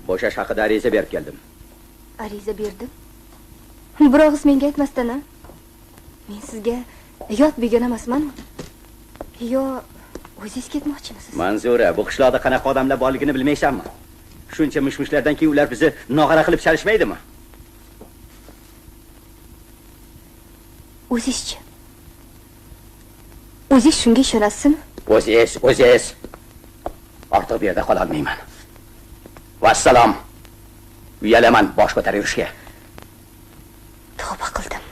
Bo'shash haqida ariza berib keldim. Ariza berdim? Bir og'iz menga aytmasdan-a? Men sizga yot begona emasmanmi? Yo, o'zingiz ketmoqchimisiz? Manzura, bu qishloqda qanaqa odamlar borligini bilmaysanmi? Shuncha mish-mishlardan keyin ular bizni nog'ara qilib chalishmaydimi? O'zizchi? O'zingiz shunga ishonasizmi? O'zingiz, o'zingiz. Ortiq bu yerda qola olmayman. Vassalom. Uyalaman bosh ko'tarib yurishga. Tavba qildim.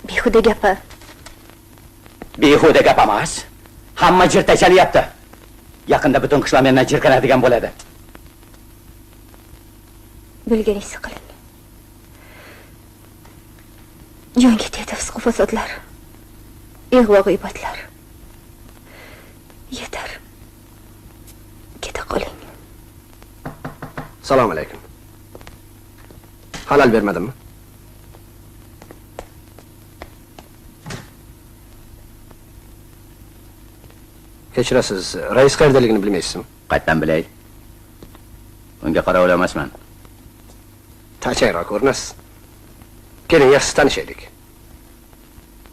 Behuda gap-a. Behuda gap emas. Hamma jirtachalyapti. Yaqinda butun qishloq mendan jirkanadigan bo'ladi. Bilganingizni qiling. Jonga tegdi fisq fasodlar. Ig'vo g'iybatlar. Yetar. Keta qoling. Salom alaykum. Halal bermadimmi? Kechirasiz, rais qayerdaligini bilmaysizmi? Qayerdan bilay? Unga qarovul emasman. Tachayroq ko'rinasiz. Keling, yaxshi tanishaylik.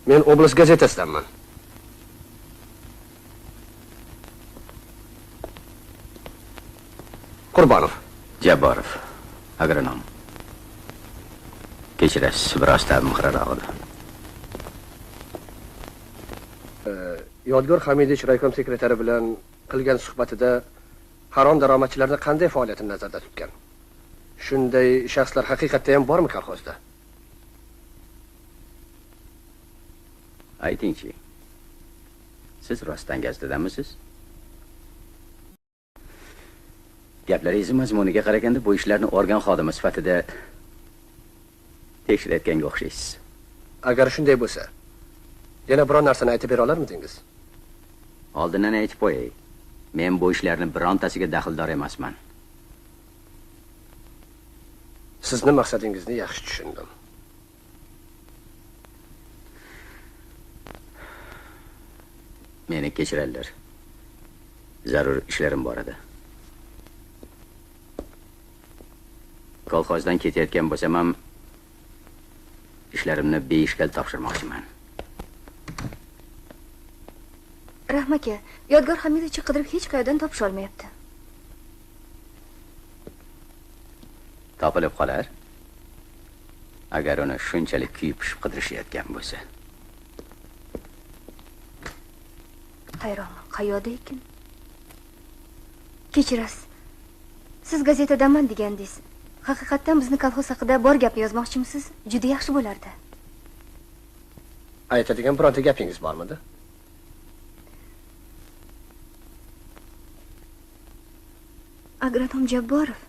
Men oblast gazetasidanman. Qurbonov. Jabborov, agronom. Kechirasiz, biroz ta'bim xiraroq edi. Yodgor Hamidovich raykom sekretari bilan qilgan suhbatida harom daromadchilarni qanday faoliyatini nazarda tutgan? Shunday shaxslar haqiqatda ham bormi kolxozda? Aytingchi. Siz rostdan gazetadamisiz? Gaplaringiz mazmuniga qaraganda bu ishlarni organ xodimi sifatida tekshirayotganga o'xshaysiz. Agar shunday bo'lsa, yana biron narsani aytib bera olarmidingiz? Oldindan aytib qo'yay. Men bu ishlarni birontasiga daxldor emasman. Sizni maqsadingizni yaxshi tushundim. Meni kechiradilar. Zarur ishlarim bor edi. Kolxozdan ketayotgan bo'lsam ham ishlarimni beishkal topshirmoqchiman. Rahma aka, Yodgor Hamidovich qidirib hech qayerdan topisha olmayapti. Topilib qolar. Agar uni shunchalik kuyib pishib qidirishayotgan bo'lsa. Hayronman, qayoqda ekan? Kechirasiz. Siz gazetadaman degandingiz. Haqiqatdan bizni kolxoz haqida bor gapni yozmoqchimisiz? Juda yaxshi bo'lardi. Aytadigan bironta gapingiz bormidi? Agronom Jabborov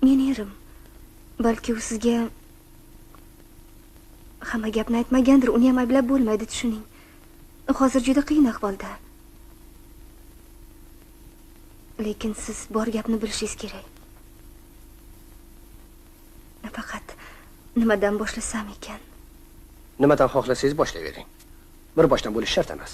meni erim. Balki u sizga hamma gapni aytmagandir, uni ham ayblab bo'lmaydi, tushuning. Hozir juda qiyin ahvolda. Lekin siz bor gapni bilishingiz kerak. Nafaqat nimadan boshlasam ekan? Nimadan xohlasangiz boshlayvering. Bir boshdan bo'lish shart emas.